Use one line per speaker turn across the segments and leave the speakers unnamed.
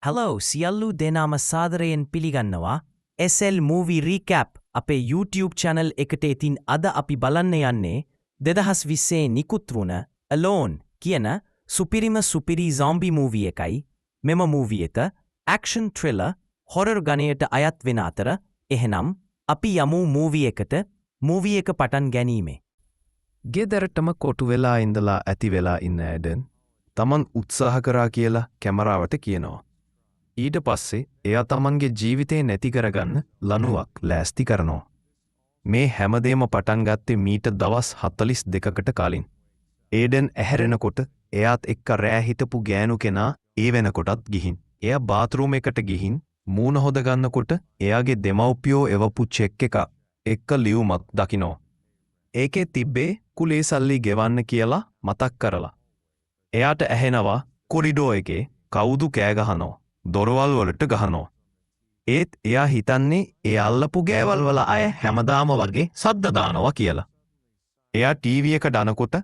Hello, සියල්ලු දෙනාම සාදරයෙන් පිළිගන්නවා SL Movie Recap අපේ YouTube channel එකට. ඉතින් අද අපි බලන්න යන්නේ 2020 නිකුත් වුණ Alone කියන සුපිරිම සුපිරි zombie movie එකයි. මෙම මූවි එක ඇක්ෂන් ත්‍රිලර් හොරර් ගණයට අයත් වෙන අතර, එහෙනම් අපි යමු මූවි එකට. මූවි එක පටන් ගැනීමේ
ගෙදරටම කොටු වෙලා ඉඳලා ඇති වෙලා ඉන්න ඇඩන් තමන් උත්සාහ කරා කියලා කැමරාවට කියනවා. ඊට පස්සේ එයා තමන්ගේ ජීවිතේ නැති කරගන්න ලණුවක් ලෑස්ති කරනවා. මේ හැමදේම පටන් ගත්තේ මීට දවස් 42කට කලින්. ඒඩන් ඇහැරෙනකොට එයාත් එක්ක රෑ හිටපු ගෑනු කෙනා ඒ වෙනකොටත් ගිහින්. එයා බාත්රූම් එකට ගිහින් මූණ හොද ගන්නකොට එයාගේ දෙමව්පියෝ එවපු චෙක් එකක් එක්ක ලියුමක් දකිනවා. ඒකේ තිබ්බේ කුලේ සල්ලි ගෙවන්න කියලා මතක් කරලා. එයාට ඇහෙනවා කොරිඩෝ එකේ කවුද කෑ ගහනවා. දොරවල් වලට ගහනවා. ඒත් එයා හිතන්නේ ඒ අල්ලපු ගෑවල් වල අය හැමදාම වගේ සද්ද දානවා කියලා. එයා ටීවී එක දානකොට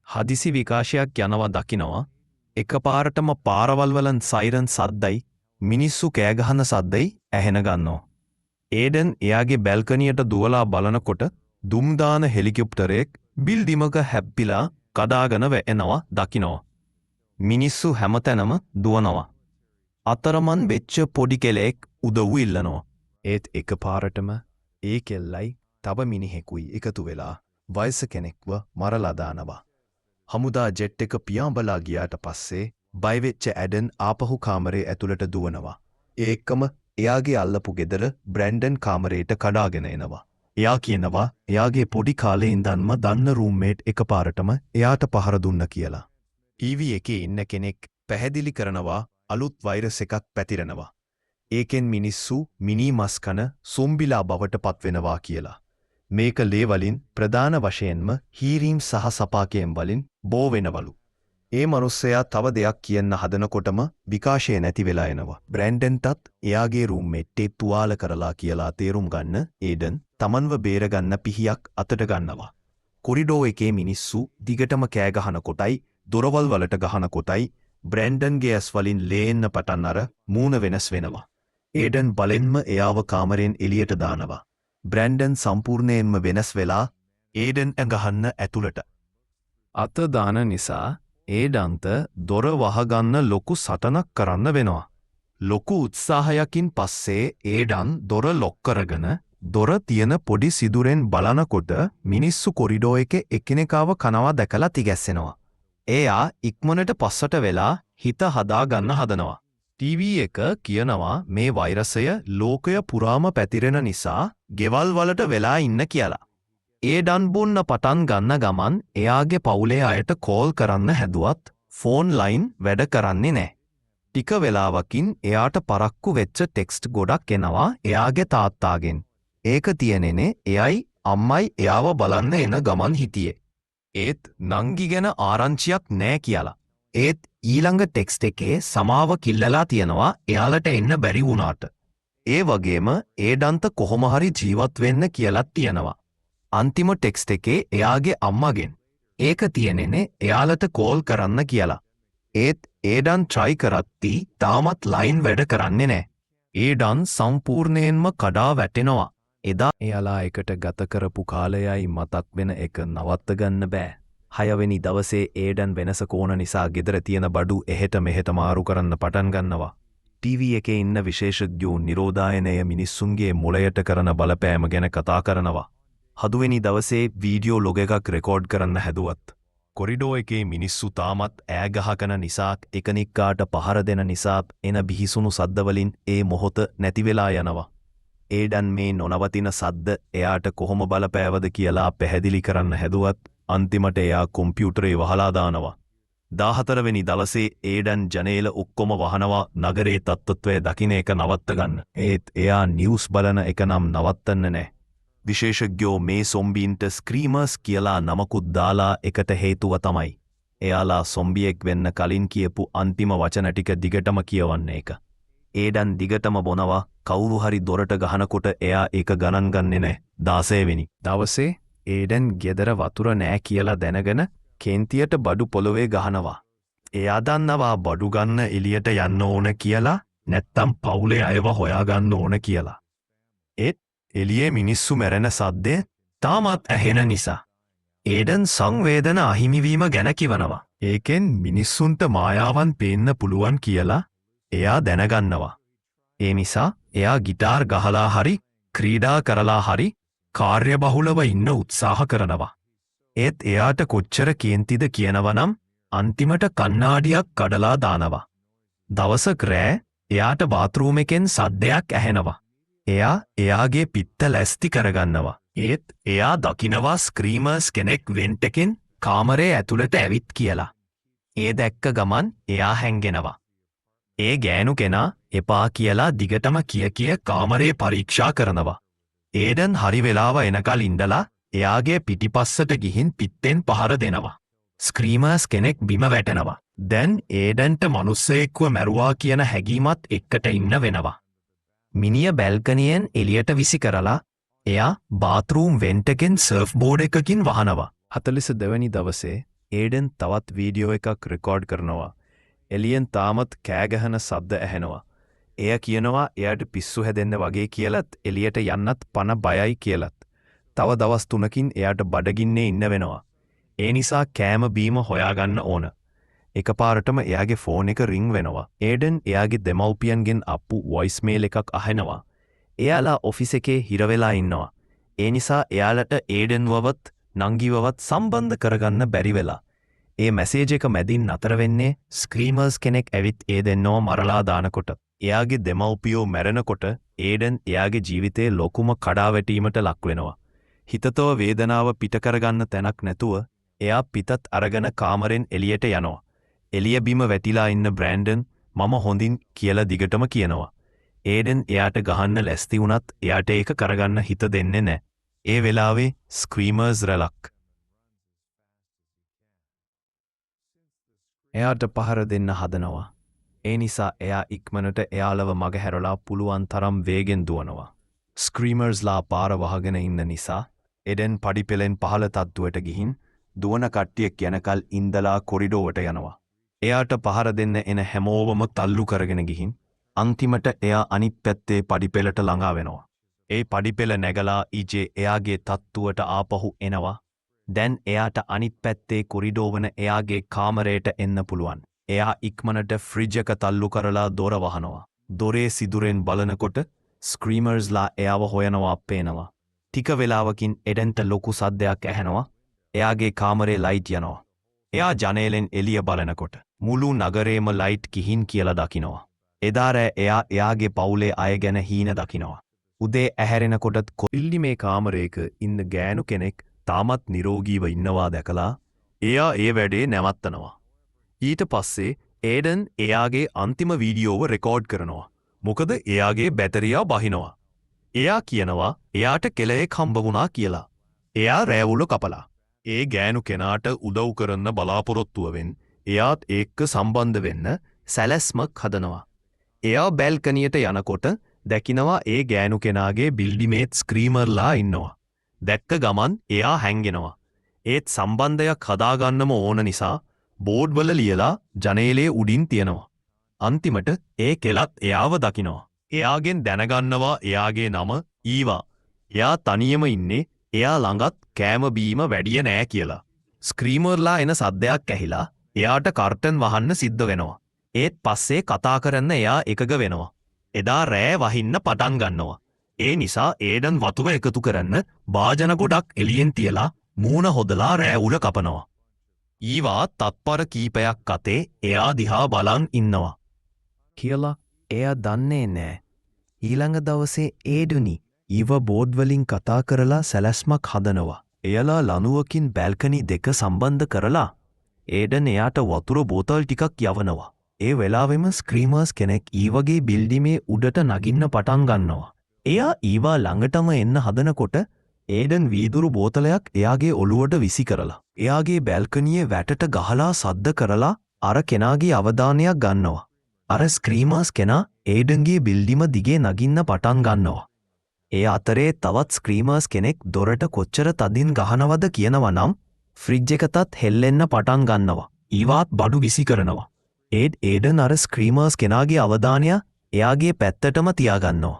හදිසි විකාශයක් යනවා දකිනවා. එකපාරටම පාරවල් වලින් සයිරන් සද්දයි මිනිස්සු කෑ ගහන සද්දයි ඇහෙන ගන්නවා. ඒඩන් එයාගේ බැල්කනියට දුවලා බලනකොට දුම් දාන හෙලිකොප්ටරයක් බිල්ඩිමක හැප්පිලා කඩාගෙන වැටෙනවා දකිනවා. මිනිස්සු හැමතැනම දුවනවා. අතරමන් වෙච්ච පොඩි කෙල්ලෙක් උදව් ඉල්ලනවා. ඒත් එකපාරටම ඒ කෙල්ලයි තව මිනිහෙකුයි එකතු වෙලා වයස කෙනෙක්ව මරලා දානවා. හමුදා ජෙට් එක පියාඹලා ගියාට පස්සේ බය වෙච්ච ඇඩන් ආපහු කාමරේ ඇතුළට දුවනවා. ඒ එක්කම එයාගේ අල්ලපු ගෙදර බ්‍රැන්ඩන් කාමරේට කඩාගෙන එනවා. එයා කියනවා එයාගේ පොඩි කාලේ ඉඳන්ම දන්න රූම්මේට් එකපාරටම එයාට පහර දුන්න කියලා. ටීවී එකේ ඉන්න කෙනෙක් පැහැදිලි කරනවා අලුත් වෛරස් එකක් පැතිරෙනවා. ඒකෙන් මිනිස්සු මිනී මස් කන සොම්බිලා බවට පත්වෙනවා කියලා. මේක ලේ වලින්, ප්‍රධාන වශයෙන්ම හීරීම් සහ සපාකයන් වලින් බෝ වෙනවලු. ඒ මනුස්සයා තව දෙයක් කියන්න හදනකොටම විකාශය නැති වෙලා එනවා. බ්‍රැන්ඩන්ටත් එයාගේ රූම්මේට් තුවාල කරලා කියලා තේරුම් ගන්න ඒඩන් තමන්ව බේරගන්න පිහියක් අතට ගන්නවා. කොරිඩෝ එකේ මිනිස්සු දිගටම කෑ ගහන කොටයි දොරවල් වලට ගහන කොටයි බ්‍රැන්ඩන්ගේ ඇස් වලින් ලේ එන්න පටන් අර මූණ වෙනස් වෙනවා. ඒඩන් බලෙන්ම එයාව කාමරෙන් එළියට දානවා. බ්‍රැන්ඩන් සම්පූර්ණයෙන්ම වෙනස් වෙලා ඒඩන් ගහන්න ඇතුළට අත දාන නිසා ඒඩන්ට දොර වහගන්න ලොකු සටනක් කරන්න වෙනවා. ලොකු උත්සාහයකින් පස්සේ ඒඩන් දොර ලොක් කරගෙන දොර තියෙන පොඩි සිදුරෙන් බලනකොට මිනිස්සු කොරිඩෝ එකේ එකිනෙකාව කනවා දැකලා තිගැස්සෙනවා. එයා ඉක්මනට පස්සට වෙලා හිත හදා ගන්න හදනවා. ටීවී එක කියනවා මේ වෛරසය ලෝකය පුරාම පැතිරෙන නිසා ගෙවල් වලට වෙලා ඉන්න කියලා. ඒඩන් බොන්න පටන් ගන්න ගමන් එයාගේ පවුලේ අයට කෝල් කරන්න හැදුවත් ෆෝන් ලයින් වැඩ කරන්නේ නෑ. ටික වෙලාවකින් එයාට පරක්කු වෙච්ච ටෙක්ස්ට් ගොඩක් එනවා එයාගේ තාත්තාගෙන්. ඒක තියෙන්නේ එයයි අම්මයි එයාව බලන්න එන ගමන් හිටියේ. ඒත් නංගි ගැන ආරංචියක් නෑ කියලා. ඒත් ඊළඟ ටෙක්ස්ට් එකේ සමාව ඉල්ලලා තියෙනවා එයාලට එන්න බැරි වුණාට. ඒ වගේම ඒඩන්ට කොහොම හරි ජීවත් වෙන්න කියලත් තියෙනවා. අන්තිම ටෙක්ස්ට් එකේ එයාගේ අම්මගෙන්. ඒක තියෙන්නේ එයාලට කෝල් කරන්න කියලා. ඒත් ඒඩන් ට්‍රයි කරද්දි තාමත් ලයින් වැඩ කරන්නේ නෑ. ඒඩන් සම්පූර්ණයෙන්ම කඩා වැටෙනවා. එදා එයාලා එකට ගත කරපු කාලයයි මතක් වෙන එක නවත්ත ගන්න බෑ. හයවෙනි දවසේ ඒඩන් වෙනසක් ඕන නිසා ගෙදර තියෙන බඩු එහෙට මෙහෙට මාරු කරන්න පටන් ගන්නවා. ටීවී එකේ ඉන්න විශේෂඥයෝ නිරෝධායනය මිනිස්සුන්ගේ මොළයට කරන බලපෑම ගැන කතා කරනවා. හත්වෙනි දවසේ වීඩියෝ ලොග් එකක් රෙකෝඩ් කරන්න හැදුවත්, කොරිඩෝ එකේ මිනිස්සු තාමත් ඈ ගහකන නිසා, එකිනෙකාට පහර දෙන නිසා එන බිහිසුණු සද්ද වලින් ඒ මොහොත නැති වෙලා යනවා. ඒඩන් මේ නොනවතින සද්ද එයාට කොහොම බලපෑවද කියලා පැහැදිලි කරන්න හැදුවත් අන්තිමට එයා කොම්පියුටරේ වහලා දානවා. 14වෙනි දවසේ ඒඩන් ජනේල ඔක්කොම වහනවා නගරේ තත්ත්වය දකින එක නවත්ත ගන්න. ඒත් එයා නිවුස් බලන එක නම් නවත්තන්න නෑ. විශේෂඥයෝ මේ සොම්බීන්ට ස්ක්‍රීමර්ස් කියලා නමකුත් දාලා එකට හේතුව තමයි එයාලා සොම්බියෙක් වෙන්න කලින් කියපු අන්තිම වචන ටික දිගටම කියවන්න එක. ඒඩන් දිගටම බොනවා. කවුරු හරි දොරට ගහනකොට එයා ඒක ගණන් ගන්නෙ නෑ. 16 වෙනි දවසේ ඒඩන් ගෙදර වතුර නෑ කියලා දැනගෙන කේන්තියට බඩු පොළොවේ ගහනවා. එයා දන්නවා බඩු ගන්න එළියට යන්න ඕන කියලා. නැත්තම් පවුලේ අයව හොයාගන්න ඕන කියලා. ඒත් එළියේ මිනිස්සු මැරෙන සද්දය තාමත් ඇහෙන නිසා ඒඩන් සංවේදන අහිමිවීම ගැන කිවනවා. ඒකෙන් මිනිස්සුන්ට මායාවන් පේන්න පුළුවන් කියලා එයා දැනගන්නවා. ඒ නිසා එයා ගිටාර් ගහලා හරි ක්‍රීඩා කරලා හරි කාර්යබහුලව ඉන්න උත්සාහ කරනවා. ඒත් එයාට කොච්චර කේන්තිද කියනවනම් අන්තිමට කණ්ණාඩියක් කඩලා දානවා. දවසක් රෑ එයාට බාත්රූම් එකෙන් සද්දයක් ඇහෙනවා. එයා එයාගේ පිත්ත ලැස්ති කරගන්නවා. ඒත් එයා දකිනවා ස්ක්‍රීමර්ස් කෙනෙක් වෙන්ට් එකෙන් කාමරේ ඇතුළට ඇවිත් කියලා. ඒ දැක්ක ගමන් එයා හැංගෙනවා. ඒ ගෑනු කෙනා එපා කියලා දිගටම කිය කිය කාමරේ පරීක්ෂා කරනවා. ඒඩන් හරි වෙලාව එනකල් ඉඳලා එයාගේ පිටිපස්සට ගිහින් පිත්තෙන් පහර දෙනවා. ස්ක්‍රීමර්ස් කෙනෙක් බිම වැටෙනවා. දැන් ඒඩන්ට මනුස්සයෙක්ව මැරුවා කියන හැඟීමත් එක්කට ඉන්න වෙනවා. මිනිය බැල්කනියෙන් එළියට විසි කරලා එයා බාත්රූම් වෙන්ට් එකෙන් සර්ෆ් බෝඩ් එකකින් වහනවා.
42 වැනි දවසේ ඒඩන් තවත් වීඩියෝ එකක් රෙකෝඩ් කරනවා. එළියෙන් තාමත් කෑගහන සද්ද ඇහෙනවා. එය කියනවා එයාට පිස්සු හැදෙන්න වගේ කියලත් එළියට යන්නත් පණ බයයි කියලත්. තව දවස් 3කින් එයාට බඩගින්නේ ඉන්න වෙනවා. ඒ නිසා කෑම බීම හොයාගන්න ඕන. එකපාරටම එයාගේ ෆෝන් එක රින්ග් වෙනවා. ඒඩන් එයාගේ දෙමව්පියන්ගෙන් ආපු වොයිස් මේල් එකක් අහනවා. එයාලා ඔෆිස් එකේ හිර වෙලා ඉන්නවා. ඒ නිසා එයාලට ඒඩන්වවත් නංගිවවත් සම්බන්ධ කරගන්න බැරි වෙලා. ඒ මැසේජ් එක මැදින් නතර වෙන්නේ ස්ක්‍රීමර්ස් කෙනෙක් ඇවිත් ඒ දෙන්නව මරලා දානකොට. එයාගේ දෙමව්පියෝ මැරෙනකොට ඒඩන් එයාගේ ජීවිතේ ලොකුම කඩාවැටීමට ලක් වෙනවා. හිතතව වේදනාව පිට කරගන්න තැනක් නැතුව එයා පිතත් අරගෙන කාමරෙන් එළියට යනවා. එළිය බිම වැටිලා ඉන්න බ්‍රෑන්ඩන් මම හොඳින් කියලා දිගටම කියනවා. ඒඩන් එයාට ගහන්න ලැස්ති වුණත් එයාට ඒක කරගන්න හිත දෙන්නේ නැහැ. ඒ වෙලාවේ ස්ක්‍රීමර්ස් රැලක් එයාට පහර දෙන්න හදනවා. ඒ නිසා එයා ඉක්මනට එයාලව මගහැරලා පුළුවන් තරම් වේගෙන් දුවනවා. ස්ක්‍රීමර්ස්ලා පාර වහගෙන ඉන්න නිසා එඩන් පඩිපෙළෙන් පහළ තට්ටුවට ගිහින් දුවන කට්ටියක් යනකල් ඉඳලා කොරිඩෝවට යනවා. එයාට පහර දෙන්න එන හැමෝවම තල්ලු කරගෙන ගිහින් අන්තිමට එයා අනිත් පැත්තේ පඩිපෙළට ළඟා වෙනවා. ඒ පඩිපෙළ නැගලා ඊජේ එයාගේ තට්ටුවට ආපහු එනවා. දැන් එයාට අනිත් පැත්තේ කොරිඩෝ වන එයාගේ කාමරයට එන්න පුළුවන්. එයා ඉක්මනට ෆ්‍රිජ් එක තල්ලු කරලා දොර වහනවා. දොරේ සිදුරෙන් බලනකොට ස්ක්‍රීමර්ස්ලා එයාව හොයනවා පේනවා. ටික වෙලාවකින් එඩන්ට ලොකු සද්දයක් ඇහෙනවා. එයාගේ කාමරේ ලයිට් යනවා. එයා ජනේලෙන් එළිය බලනකොට මුළු නගරේම ලයිට් ගිහින් කියලා දකිනවා. එදා රෑ එයා එයාගේ පවුලේ අය ගැන හීන දකිනවා. උදේ ඇහැරෙනකොටත්
කොල්ලි මේ කාමරේක ඉන්න ගෑනු කෙනෙක් තාමත් නිරෝගීව ඉන්නවා දැකලා එයා ඒ වැඩේ නැවත්තනවා. ඊට පස්සේ ඒඩන් එයාගේ අන්තිම වීඩියෝව රෙකෝඩ් කරනවා. මොකද එයාගේ බැටරිය බහිනවා. එයා කියනවා එයාට කෙලයෙක් හම්බ වුණා කියලා. එයා රැවුල කපලා ඒ ගෑනු කෙනාට උදව් කරන්න බලාපොරොත්තුවෙන් එයාත් එක්ක සම්බන්ධ වෙන්න සැලැස්මක් හදනවා. එයා බැල්කනියට යනකොට දැකිනවා ඒ ගෑනු කෙනාගේ බිල්ඩිමේත් ස්ක්‍රීමර්ලා ඉන්නවා. දැක්ක ගමන් එයා හැංගෙනවා. ඒත් සම්බන්ධයක් හදාගන්නම ඕන නිසා බෝඩ් වල ලියලා ජනේලේ උඩින් තියනවා. අන්තිමට ඒ කෙලත් එයාව දකිනවා. එයාගෙන් දැනගන්නවා එයාගේ නම ඊවා. එයා තනියම ඉන්නේ, එයා ළඟත් කෑම බීම වැඩිය නෑ කියලා. ස්ක්‍රීමර්ලා එන සද්දයක් ඇහිලා එයාට කර්ටන් වහන්න සිද්ධ වෙනවා. ඒත් පස්සේ කතා කරන්න එයා එකග වෙනවා. එදා රෑ වහින්න පටන් ගන්නවා. ඒ නිසා ඒඩන් වතුර එකතු කරන්න භාජන ගොඩක් එළියෙන් තියලා මූණ හොදලා රෑ උල කපනවා. ඊවා තත්පර කීපයක් අතේ එයා දිහා බලන් ඉන්නවා.
කියලා එයා දන්නේ නෑ. ඊළඟ දවසේ ඒඩුනි ඊව බෝඩ් වලින් කතා කරලා සැලැස්මක් හදනවා. එයාලා ලණුවකින් බැල්කනි දෙක සම්බන්ධ කරලා ඒඩන් එයාට වතුර බෝතල් ටිකක් යවනවා. ඒ වෙලාවෙම ස්ක්‍රීමර්ස් කෙනෙක් ඊවගේ බිල්ඩිමේ උඩට නගින්න පටන් ගන්නවා. එයා ඊවා ළඟටම එන්න හදනකොට ඒඩන් වීදුරු බෝතලයක් එයාගේ ඔළුවට විසි කරලා එයාගේ බැල්කනියේ වැටට ගහලා සද්ද කරලා අර කෙනාගේ අවධානයක් ගන්නවා. අර ස්ක්‍රීමර්ස් කෙනා ඒඩන්ගේ බිල්ඩිම දිගේ නගින්න පටන් ගන්නවා. ඒ අතරේ තවත් ස්ක්‍රීමර්ස් කෙනෙක් දොරට කොච්චර තදින් ගහනවද කියනවා නම් ෆ්‍රිජ් එකටත් හෙල්ලෙන්න පටන් ගන්නවා.
ඊවාත් බඩු විසි කරනවා.
ඒත් ඒඩන් අර ස්ක්‍රීමර්ස් කෙනාගේ අවධානය
එයාගේ පැත්තටම තියාගන්නවා.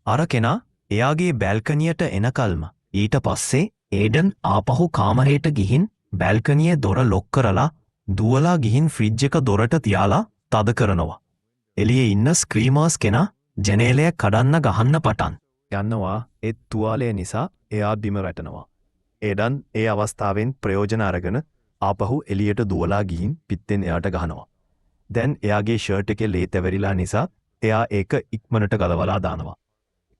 අර කෙනා එයාගේ බැල්කනියට එනකල්ම. ඊට පස්සේ ඒඩන් ආපහු කාමරේට ගිහින් බැල්කනියේ දොර ලොක් කරලා දුවලා ගිහින් ෆ්‍රිජ් එක දොරට තියාලා තද කරනවා. එළියේ ඉන්න ස්ක්‍රීමර්ස් කෙනා ජනේලය කඩන්න ගහන්න පටන්
යනවා. ඒත් තුවාලය නිසා එයා බිම වැටෙනවා. ඒඩන් ඒ අවස්ථාවෙන් ප්‍රයෝජන අරගෙන ආපහු එළියට දුවලා ගිහින් පිත්තෙන් එයාට ගහනවා. දැන් එයාගේ ෂර්ට් එකේ ලේ තැවරිලා නිසා එයා ඒක ඉක්මනට ගලවලා දානවා.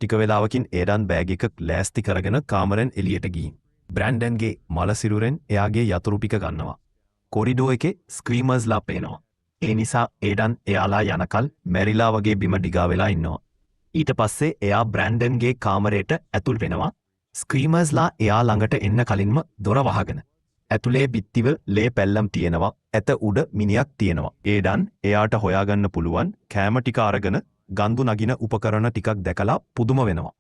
ටික වෙලාවකින් ඒඩන් බෑග් එකක් ලෑස්ති කරගෙන කාමරෙන් එළියට ගිහින් බ්‍රැන්ඩන්ගේ මල සිරුරෙන් එයාගේ යතුරු පික ගන්නවා. කොරිඩෝ එකේ ස්ක්‍රීමර්ස්ලා පේනවා. ඒ නිසා ඒඩන් එයාලා යනකල් මැරිලා වගේ බිම ඩිගා වෙලා ඉන්නවා. ඊට පස්සේ එයා බ්‍රැන්ඩන්ගේ කාමරයට ඇතුල් වෙනවා. ස්ක්‍රීමර්ස්ලා එයා ළඟට එන්න කලින්ම දොර වහගෙන. ඇතුලේ බිත්තිවල ලේ පැල්ලම් තියෙනවා. ඇත උඩ මිනියක් තියෙනවා. ඒඩන් එයාට හොයාගන්න පුළුවන් කෑම ටික අරගෙන ගන්දු නගින උපකරණ ටිකක් දැකලා පුදුම වෙනවා.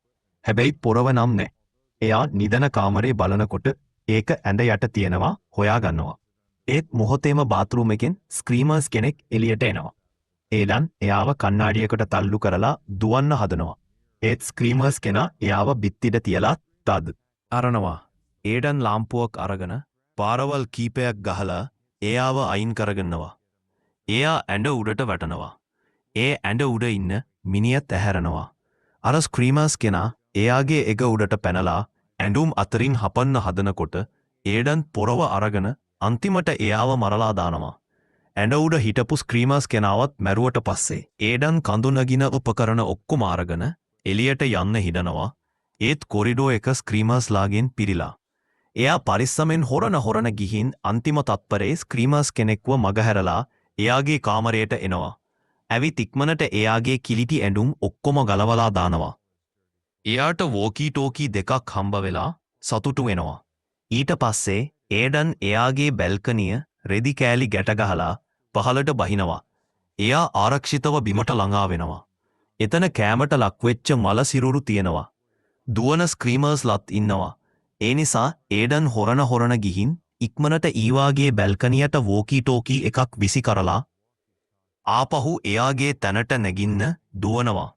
හැබැයි පොරව නම් නෑ. එයා නිදන කාමරේ බලනකොට ඒක ඇඳ යට තියෙනවා හොයාගන්නවා. ඒත් මොහොතේම බාත්රූම් එකෙන් ස්ක්‍රීමර්ස් කෙනෙක් එළියට එනවා. ඒඩන් එයාව කණ්ණාඩියකට තල්ලු කරලා දුවන්න හදනවා. ඒත් ස්ක්‍රීමර්ස් කෙනා එයාව බිත්තිට තියලා තද
අරනවා. ඒඩන් ලාම්පුවක් අරගෙන පාරවල් කීපයක් ගහලා එයාව අයින් කරගන්නවා. එයා ඇඳ උඩට වැටෙනවා. ඒ ඇඳ උඩ ඉන්න මිනිහත් ඇහැරෙනවා. අර ස්ක්‍රීමර්ස් කෙනා එයාගේ එග උඩට පැනලා ඇඳුම් අතරින් හපන්න හදනකොට ඒඩන් පොරව අරගෙන අන්තිමට එයාව මරලා දානවා. ඇඳ උඩ හිටපු ස්ක්‍රීමර්ස් කෙනාවත් මැරුවට පස්සේ ඒඩන් කඳු නගින උපකරණ ඔක්කොම අරගෙන එළියට යන්න හිටනවා. ඒත් කොරිඩෝ එක ස්ක්‍රීමර්ස්ලාගෙන් පිරීලා. එයා පරිස්සමෙන් හොරන හොරන ගිහින් අන්තිම තත්පරේ ස්ක්‍රීමර්ස් කෙනෙක්ව මගහැරලා එයාගේ කාමරයට එනවා. ඇවිත් ඉක්මනට එයාගේ කිලිටි ඇඳුම් ඔක්කොම ගලවලා දානවා. එයාට වෝකී ටෝකී දෙකක් හම්බ වෙලා සතුටු වෙනවා. ඊට පස්සේ ඒඩන් එයාගේ බැල්කනිය රෙදි කෑලි ගැට ගහලා පහළට බහිනවා. එයා ආරක්ෂිතව බිමට ළඟා වෙනවා. එතන කෑමට ලක්වෙච්ච මල සිරුරු තියෙනවා. දුවන ස්ක්‍රීමර්ස්ලත් ඉන්නවා. ඒ නිසා ඒඩන් හොරන හොරන ගිහින් ඉක්මනට ඊවාගේ බැල්කනියට වෝකී ටෝකී එකක් විසි කරලා ආපහු එයාගේ තැනට නැගින්න දුවනවා.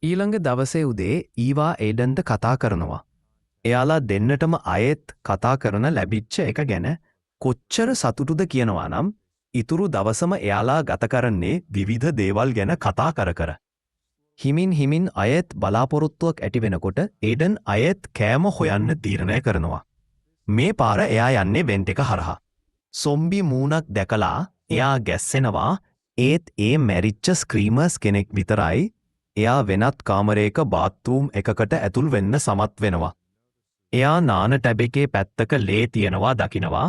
ඊළඟ දවසේ උදේ ඊවා ඒඩන්ට කතා කරනවා. එයාලා දෙන්නටම අයෙත් කතා කරන ලැබිච්ච එක ගැන කොච්චර සතුටුද කියනවා නම්, ඉතුරු දවසම එයාලා ගත කරන්නේ විවිධ දේවල් ගැන කතා කර කර. හිමින් හිමින් අයෙත් බලාපොරොත්තුවක් ඇති වෙනකොට ඒඩන් අයෙත් කෑම හොයන්න තීරණය කරනවා. මේ පාර එයා යන්නේ වෙන්ට් එක හරහා. සොම්බි මූණක් දැකලා එයා ගැස්සෙනවා. ඒත් ඒ මැරිච්ච ස්ක්‍රීමර්ස් කෙනෙක් විතරයි. එයා වෙනත් කාමරයක බාත්රූම් එකකට ඇතුල් වෙන්න සමත් වෙනවා. එයා නාන ටැබ් එකේ පැත්තක ලේ තියෙනවා දකිනවා.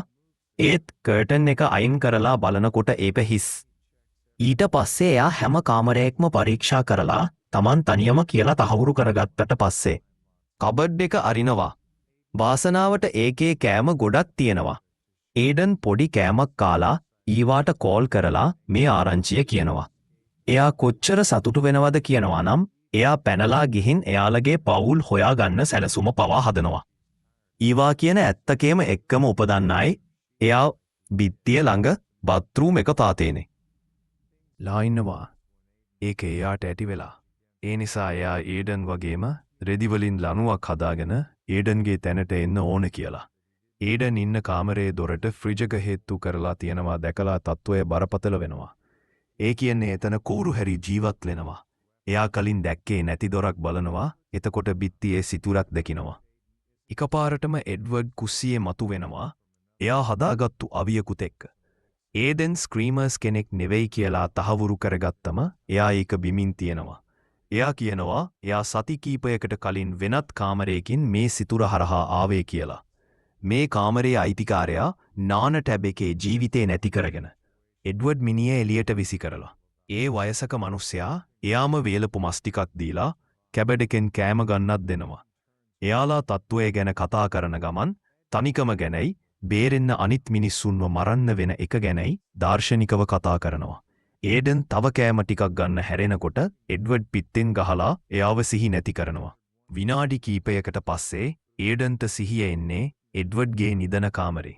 ඒත් කර්ටන් එක අයින් කරලා බලනකොට ඒක හිස්. ඊට පස්සේ එයා හැම කාමරයක්ම පරීක්ෂා කරලා තමන් තනියම කියලා තහවුරු කරගත්තට පස්සේ කබඩ් එක අරිනවා. වාසනාවට ඒකේ කෑම ගොඩක් තියෙනවා. ඒඩන් පොඩි කෑමක් කාලා ඊවාට කෝල් කරලා මේ ආරංචිය කියනවා. එයා කොච්චර සතුටු වෙනවද කියනවා නම්, එයා පැනලා ගිහින් එයාලගේ පවුල් හොයාගන්න සැලසුම පවා හදනවා. ඊවා කියන ඇත්තකේම එක්කම උපදන්නයි එයා බිත්තිය ළඟ බත්රූම් එක තාතේනේ.
ලා ඉන්නවා. ඒක එයාට ඇති වෙලා. ඒ නිසා එයා ඒඩන් වගේම රෙදි වලින් ලණුවක් හදාගෙන ඒඩන්ගේ තැනට එන්න ඕන කියලා. ඒඩන් ඉන්න කාමරයේ දොරට ෆ්‍රිජ් එක හේත්තු කරලා තියෙනවා දැකලා තත්ත්වය බරපතල වෙනවා. ඒ කියන්නේ එතන කවුරු හැරි ජීවත් වෙනවා. එයා කලින් දැක්කේ නැති දොරක් බලනවා. එතකොට බිත්තියේ සිතුරක් දකිනවා. එකපාරටම එඩ්වර්ඩ් කුස්සියේ මතු වෙනවා. එයා හදාගත්තු අවියකුත් එක්ක. ඒඩන් ස්ක්‍රීමර්ස් කෙනෙක් නෙවෙයි කියලා තහවුරු කරගත්තම එයා ඒක බිමින් තියනවා. එයා කියනවා එයා සති කීපයකට කලින් වෙනත් කාමරයකින් මේ සිතුර හරහා ආවේ කියලා. මේ කාමරයේ අයිතිකාරයා නාන ටැබ් එකේ ජීවිතේ නැති කරගෙන එඩ්වර්ඩ් මිනිහ එළියට විසි කරලා. ඒ වයසක මිනිස්සයා එයාම වේලපු මස් ටිකක් දීලා කැබඩ් එකෙන් කෑම ගන්නත් දෙනවා. එයාලා තත්ත්වය ගැන කතා කරන ගමන් තනිකම ගැනයි, බේරෙන්න අනිත් මිනිස්සුන්ව මරන්න වෙන එක ගැනයි දාර්ශනිකව කතා කරනවා. ඒඩන් තව කෑම ටිකක් ගන්න හැරෙනකොට එඩ්වර්ඩ් පිත්තෙන් ගහලා එයාව සිහි නැති කරනවා. විනාඩි කීපයකට පස්සේ ඒඩන්ට සිහිය එන්නේ එඩ්වර්ඩ්ගේ නිදන කාමරේ.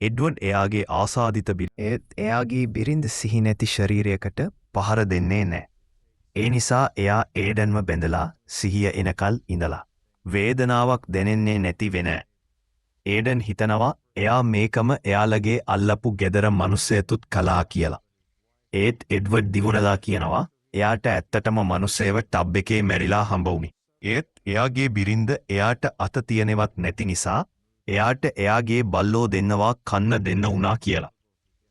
එඩ්වර්ඩ් එයාගේ ආසාදිත
ඒත් එයාගේ බිරිඳ සිහි නැති ශරීරයකට පහර දෙන්නේ නැහැ. ඒ නිසා එයා ඒඩන්ව බැඳලා සිහිය එනකල් ඉඳලා වේදනාවක් දැනෙන්නේ නැති වෙන. ඒඩන් හිතනවා එයා මේකම එයාලගේ අල්ලපු ගෙදර මනුස්සයෙකුත් කළා කියලා. ඒත් එඩ්වඩ් දිවුරලා කියනවා එයාට ඇත්තටම මනුස්සයව ටබ් එකේ මැරිලා හම්බ වුණේ. ඒත් එයාගේ බිරිඳ එයාට අත තියනෙවත් නැති නිසා එයාට එයාගේ බල්ලෝ දෙන්නවා කන්න දෙන්න වුණා කියලා.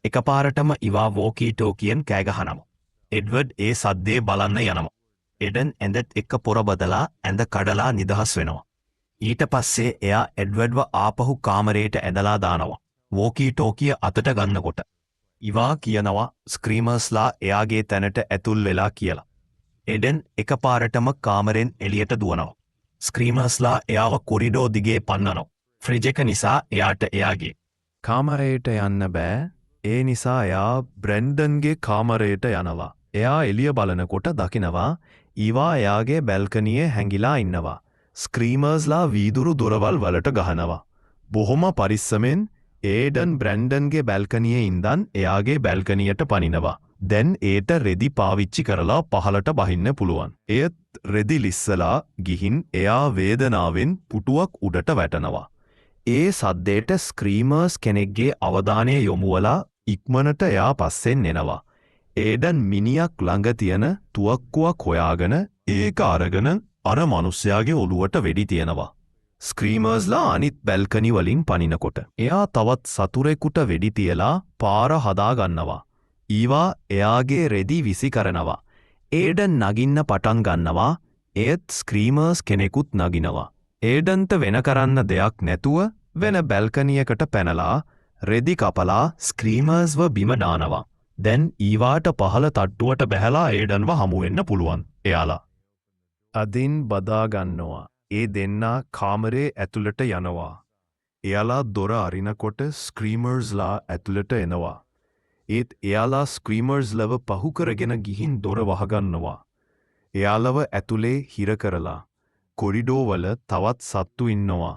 එකපාරටම ඉවා වෝකී ටෝකියෙන් කෑ ගහනවා. එඩ්වඩ් ඒ සද්දේ බලන්න යනවා. එඩන් ඇඳත් එක්ක පොර බදලා ඇඳ කඩලා නිදහස් වෙනවා. ඊට පස්සේ එයා එඩ්වඩ්ව ආපහු කාමරේට ඇදලා දානවා. වෝකී ටෝකිය අතට ගන්නකොට ඉවා කියනවා ස්ක්‍රීමර්ස්ලා එයාගේ තැනට ඇතුල් වෙලා කියලා. එඩන් එකපාරටම කාමරෙන් එළියට දුවනවා. ස්ක්‍රීමර්ස්ලා එයාව කොරිඩෝ දිගේ පන්නනවා. ෆ්‍රිජ් එක නිසා එයාට එයාගේ
කාමරයට යන්න බෑ. ඒ නිසා එයා බ්‍රැන්ඩන්ගේ කාමරයට යනවා. එයා එළිය බලනකොට දකිනවා ඊවා එයාගේ බැල්කනියේ හැංගිලා ඉන්නවා. ස්ක්‍රීමර්ස්ලා වීදුරු දොරවල් වලට ගහනවා. බොහොම පරිස්සමෙන් ඒඩන් බ්‍රැන්ඩන්ගේ බැල්කනියේ ඉඳන් එයාගේ බැල්කනියට පනිනවා. දැන් ඒට රෙදි පාවිච්චි කරලා පහලට බහින්න පුළුවන්. ඒත් රෙදි ලිස්සලා ගිහින් එයා වේදනාවෙන් පුටුවක් උඩට වැටෙනවා. ඒ සද්දේට ස්ක්‍රීමර්ස් කෙනෙක්ගේ අවධානය යොමු වෙලා ඉක්මනට එයා පස්සෙන් එනවා. ඒඩන් මිනියක් ළඟ තියෙන තුවක්කුවක් හොයාගෙන ඒක අරගෙන අර මනුස්සයාගේ ඔළුවට වෙඩි තියනවා. ස්ක්‍රීමර්ස්ලා අනිත් බැල්කනි වලින් පනිනකොට එයා තවත් සතුරෙකුට වෙඩි තියලා පාර හදා ගන්නවා. ඊවා එයාගේ රෙදි විසි කරනවා. ඒඩන් නගින්න පටන් ගන්නවා. ඒත් ස්ක්‍රීමර්ස් කෙනෙකුත් නගිනවා. ඒඩන්ට වෙන කරන්න දෙයක් නැතුව වෙන බැල්කනියකට පැනලා රෙදි කපලා ස්ක්‍රීමර්ස්ව බිම දානවා. දැන් ඊවාට පහළ තට්ටුවට බැහැලා ඒඩන්ව හමු වෙන්න පුළුවන්. එයාලා අදින් බදා ගන්නවා. ඒ දෙන්නා කාමරේ ඇතුළට යනවා. එයාලා දොර අරිනකොට ස්ක්‍රීමර්ස්ලා ඇතුළට එනවා. ඒත් එයාලා ස්ක්‍රීමර්ස්ලව පහු කරගෙන ගිහින් දොර වහගන්නවා. එයාලව ඇතුලේ හිර කරලා කොරිඩෝ වල තවත් සත්තු ඉන්නවා.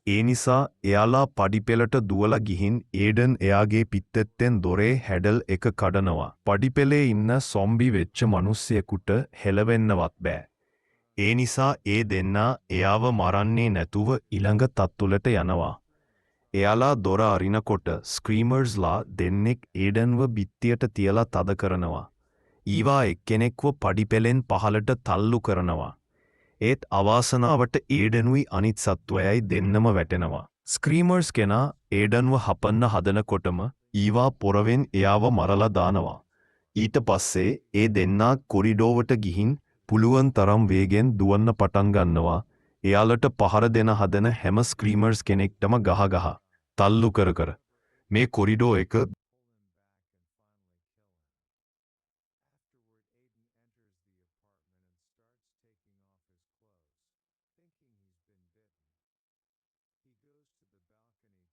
ඒ නිසා එයාලා පඩිපෙළට දුවලා ගිහින් ඒඩන් එයාගේ පිත්තෙත්තෙන් දොරේ හැඩල් එක කඩනවා. පඩිපෙළේ ඉන්න සොම්බි වෙච්ච මිනිස්සෙකුට හෙලවෙන්නවත් බෑ. ඒ නිසා ඒ දෙන්නා එයාව මරන්නේ නැතුව ඊළඟ තත්තුලට යනවා. එයාලා දොර අරිනකොට ස්ක්‍රීමර්ස්ලා දෙන්නෙක් ඒඩන්ව බිත්තියට තියලා තද කරනවා. ඊවා එක්කෙනෙක්ව පඩිපෙළෙන් පහළට තල්ලු කරනවා. ඒත් අවාසනාවට ඒඩනුයි අනිත් සත්වයයි දෙන්නම වැටෙනවා. ස්ක්‍රීමර්ස් කෙනා ඒඩන්ව හපන්න හදනකොටම ඊවා පොරවෙන් එයාව මරලා දානවා. ඊට පස්සේ ඒ දෙන්නා කොරිඩෝවට ගිහින් පුළුවන් තරම් වේගෙන් දුවන්න පටන් ගන්නවා. එයාලට පහර දෙන හදන හැම ස්ක්‍රීමර්ස් කෙනෙක්ටම ගහ ගහ තල්ලු කර කර මේ කොරිඩෝ එක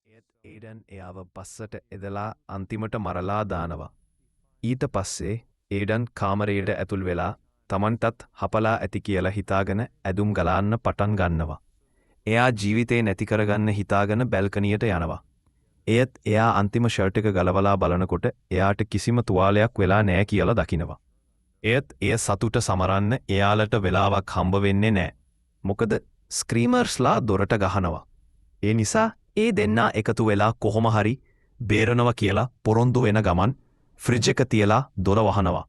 ඒත් ඒඩන් එයාව පස්සට එදලා අන්තිමට මරලා දානවා. ඊට පස්සේ ඒඩන් කාමරයට ඇතුල් වෙලා තමන්ටත් හපලා ඇති කියලා හිතාගෙන ඇදුම් ගලාන්න පටන් ගන්නවා. එයා ජීවිතේ නැති කරගන්න හිතාගෙන බැල්කනියට යනවා. ඒත් එයා අන්තිම ෂර්ට් එක ගලවලා බලනකොට එයාට කිසිම තුවාලයක් වෙලා නෑ කියලා දකිනවා. ඒත් එය සතුට සමරන්න එයාලට වෙලාවක් හම්බ වෙන්නේ නෑ. මොකද ස්ක්‍රීමර්ස්ලා දොරට ගහනවා. ඒ නිසා ඒ දෙන්නා එකතු වෙලා කොහොම හරි බේරනවා කියලා පොරොන්දු වෙන ගමන් ෆ්‍රිජ් එක තියලා දොර වහනවා.